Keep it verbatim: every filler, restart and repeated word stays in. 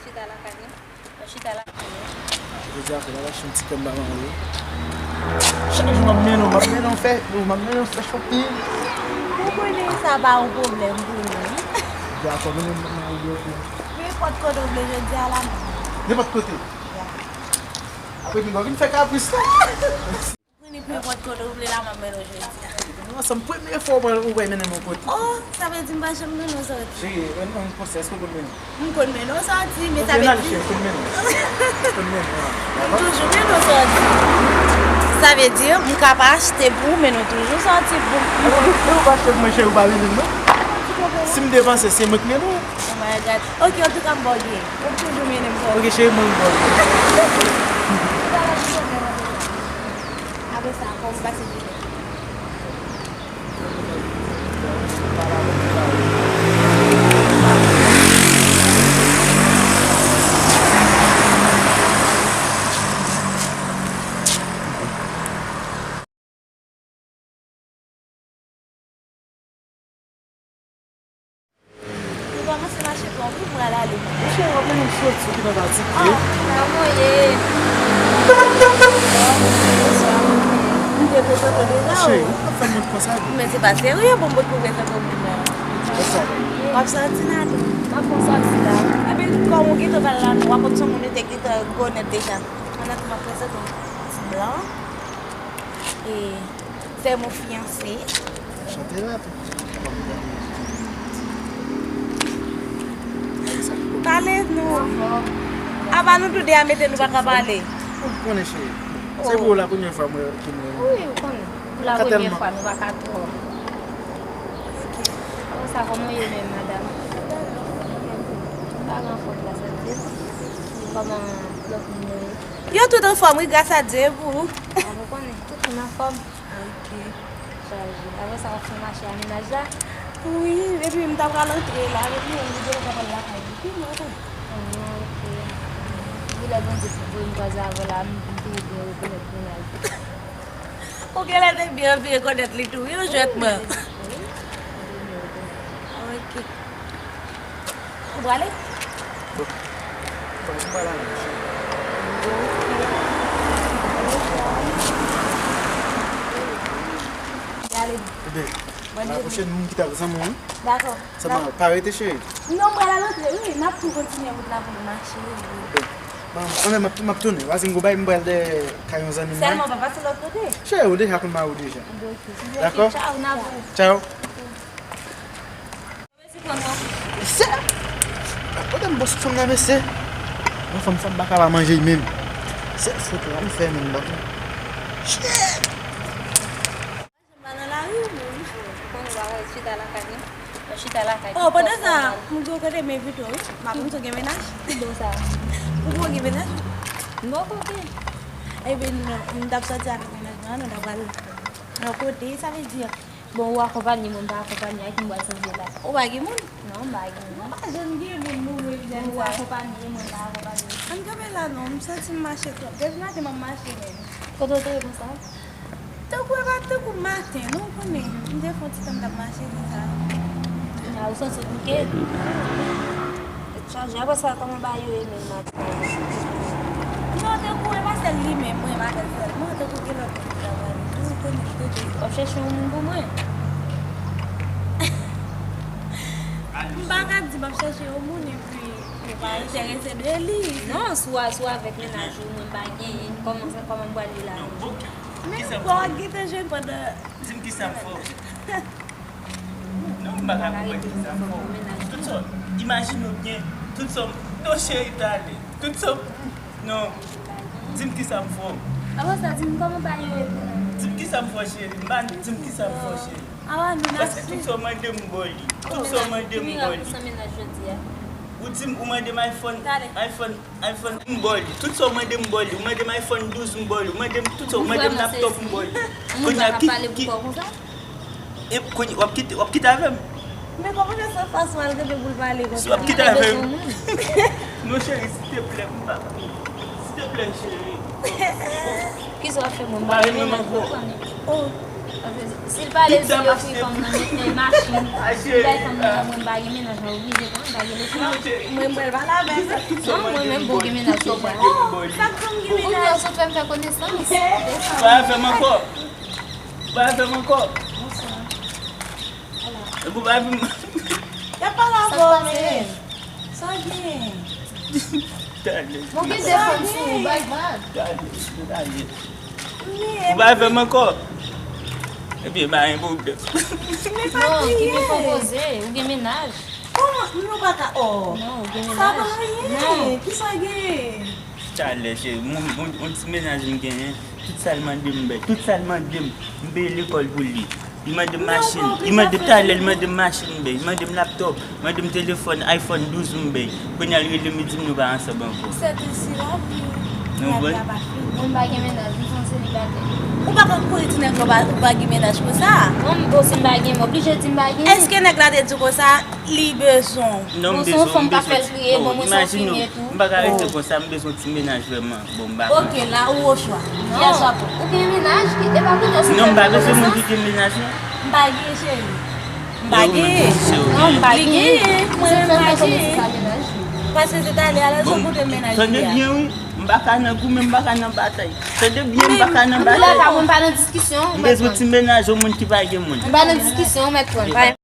Chita lakay mwen. Mwen chita lakay mwen. Jodi a, fò m al achte yon ti kòb ba manman yo. Chak jou m ap mennen w, m ap mennen w fè, m ap mennen w fè shopping. Ou konnen sa pa yon pwoblèm pou nou. Dakò, mennen m nan yon lòt men. Nenpòt kote w vle jodi a la, m. Nenpòt kote? Ya. Apre vin, vin fè kapris la. Vini pou nenpòt kote w vle la, m ap mennen w jodi a. Nou ansanm, premye fwa ou pral, ou pral mennen m yon kote. Oh, sa vle di m pa janm mennen w sòti. Cheri, yon, yon konsèy, èske w konn mennen m? M konn mennen w sòti, men sa vle di. Ok, n ale, cheri, konn mennen m. Konn mennen m, ah, dakò? M toujou mennen w sòti. Sa vle di, m ka pa achte pou ou, men nou toujou sòti pou. Alò, lè ou pa achte pou mwen, cheri, ou pa mennen m, non? Si m depanse, se mwen k mennen w. Oh my God. Ok, antouka, m ba w gen. Ou toujou mennen m sòti. Ok, cheri, mwen, m ba w gen. Apre sa, kòman w pase jounen? Nou kòmanse mache twò, wi, m pral ale. Monchè, w ap mennen m soti ki nan pati pye. Ah, kòman w ye? Bonswa. M te prezante w deja, o. Cheri, ou ap fè m wont konsa, wi. Men se pa serye, bon, m potko prezante w moun nan. Bonswa. W ap sòti la tou? M ap fè w sòti la. Epi, kòm ou gentan pral la, w ap wè se yon moun ou te gentan rekonèt deja. Pandan ke m ap prezante w ti blan. E, fè m yon fiyanse. Chante la tou. Pale nou. Apa nou toude a mete nou pa ka pale. Ou konnen cheri. Se pou la premyè fwa mwen ki mwen. Wi, ou konnen. Pou la premyè fwa nou pa ka twò. Apre sa, kòman w ye menm, madanm? M pa gen anfòm la, sa vle di. Kòman lòt moun yo ye? Yo tout anfòm, wi, gras a Dye, e pou ou? A, nou konnen, tout moun anfòm. Ok. Chaje. Apre sa, w ap fè mache a mennaj la? Wi, epi m ta pral antre la, epi m di m ta pral lakay li. Pi mwen tou. Ah, ok. Vilè Bondye pou voye m kwaze avè w la, m, m te byen rekonèt mennaj. Ou genlè te byen anvi rekonèt li tou, wi, yon jwèt man. Wi, wi. Ok. Ou prale? Bon. Bon, m prale la, cheri. Ebyen, la pwochèn moun ki ta zanmi w, wi. Dakò. Sa pa, pa rete, cheri. Non, m pral al antre, wi. N ap tou kontinye wout la pou nou mache, wi. Ebyen, bon, anben, m ap, m ap tounen. Paske m gon bagay, m pral dèyè kay yon zanmi m la. Sèlman pa pase lòt kote. Cheri, ou deja konn mari w deja. Dakò? Tchaw, n ap wè. Tchaw. Mesye, kote m bò sou fanm nan, mesye? Mwen, fanm sa, m pa ka pa manje menm. Sèl foto a m fè menm, m pa konn. Shit! M pa nan lari, menm. Ou konnen bagay, chita lakay, non? Mwen chita lakay. Oh, pandan sa, m gen kote m envite w, wi. M ap, m tou gen mennaj. Ki bon sa? Ou poko gen mennaj? M poko gen. Ebyen, m, m t ap sòti avèk mennaj mwen, nou t ap al yon kote, sa vle di, bon, ou akonpanye mwen, m pa akonpanye, ak ki m pral sòti la? Ou pa gen moun? Non, m pa gen moun. Ou pa janm gen moun, nou, evidans. Bon, ou akonpanye, mwen pa akonpanye. Ann kanpe la non, m santi m mache twòp. Depi maten m ap mache menm. Kote w te ye konsa? Tankou e pa tankou maten, non, ou konnen. M te fè yon ti tan m t ap mache, se sa. Kounya ou santi w bouke? Tèt chaje. Apre sa, kòman bagay yo ye menm maten? Non, tankou e pa sèl li menm, mwen, m avè l sèlman, tankou gen lòt moun ki travay. Ou konnen, tankou. W ap chèche yon moun pou mwen? M pa ka di m ap chèche yon moun epi ou pa enterese de li. Non, si w a, si w avèk mennaj ou, mwen m pa genyen, kòman sa, kòman m pral ye la? Men kò w gentan jwenn pandan. Di m kisa m fè w. Non, m pa ka konprann kisa m fè w. Tout sa, imajine w byen, tout sa, non, cheri, tande. Tout sa, non. Di m kisa m fè w. Apre sa, di m kòman bagay yo ye pou ou? Di m kisa m fè w, cheri. M pa di m kisa m fè w, cheri. Paske tout sa w mande m, m ba w li. Tout sa w mande m, m ba w li. Ou di m, ou mande m iPhone, iPhone, iPhone, m ba w li. Tout sa w mande m, m ba w li. Ou mande m iPhone douz, m ba w li. Ou mande m tout sa, ou mande m laptop, m ba w li. Kounye a, ki, ki, e kounye, w ap kite, w ap kite avè m? Men kòman fè se fas w al kenbe pou l pale konsa? Si w ap kite avè m. Non, cheri, silteplè, m pa, silteplè, cheri. Kisa w ap fè mwen? M pa renmen m ankò. Oh. Si l pale, si yo ofri fanm nan, men, men machin, si l bay fanm nan, mwen m pa gen mennaj, mwen oblije pran, m pa gen lechwa. Mwen, mwen, pa la menm. Non, mwen menm, bon, gen mennaj deja. Oh, sa k fè m gen mennaj? Ou sot fè m fè konesans. Ou pa fè m ankò. Ou pa fè m ankò. Epi w pa vin. Y ap pale avè w, men. Sa gen? Talè. Bon, gen de fanm sou ou, bay vag. Talè, talè. Ou pa fè m ankò. Ebyen, pa gen pwoblèm. Non, ki gen konpoze, ou gen mennaj. Kòman? Nou pa ka, oh. Non, ou gen mennaj. Sa pa anyen. Non. Ki sa gen? Talè, cheri, m, m, m, yon ti mennaj m genyen. Tout sa l mande m bay. Tout sa l mande m, m peye lekòl pou li. Li mande m machin. Li mande m talè, li mande m machin m bay. Li mande m laptòp. Li mande m telefòn, iPhone douz m bay. Kounye a l rele m, li di m nou pa ansanm ankò. Se te si la, pi. Nou konprann? Mwen pa gen mennaj, m se yon selibatè. Ou pa ka kouri ti nèg la, ou pa, ou pa gen mennaj konsa. Non, m, bon, si m pa gen, m oblije di m pa gen. Èske nèg la te di w konsa, li bezwen w? Non, m bezwen, m bezwen ti, bon, imajine w, m pa ka rete konsa, m bezwen ti mennaj vrèman. Bon, m pa. Ok, la ou o chwa. Kiyès w ap pran? Ou gen mennaj, ki, e pa kounye a w sot fè m fè konesans. Non, m pa bezwen moun ki gen mennaj, non. M pa gen, cheri. M pa gen. Non, m pa gen. Li gen, mwen menm m pa gen. Paske se talè a la, se pou te mennaj li a. Tande byen, wi. M pa ka nan goumen, m pa ka nan batay. Tande byen, m pa ka nan batay. Mwen pa nan diskisyon, m bezwen ti mennaj, yon moun ki pa gen moun. M pa nan diskisyon, ou mèt pran.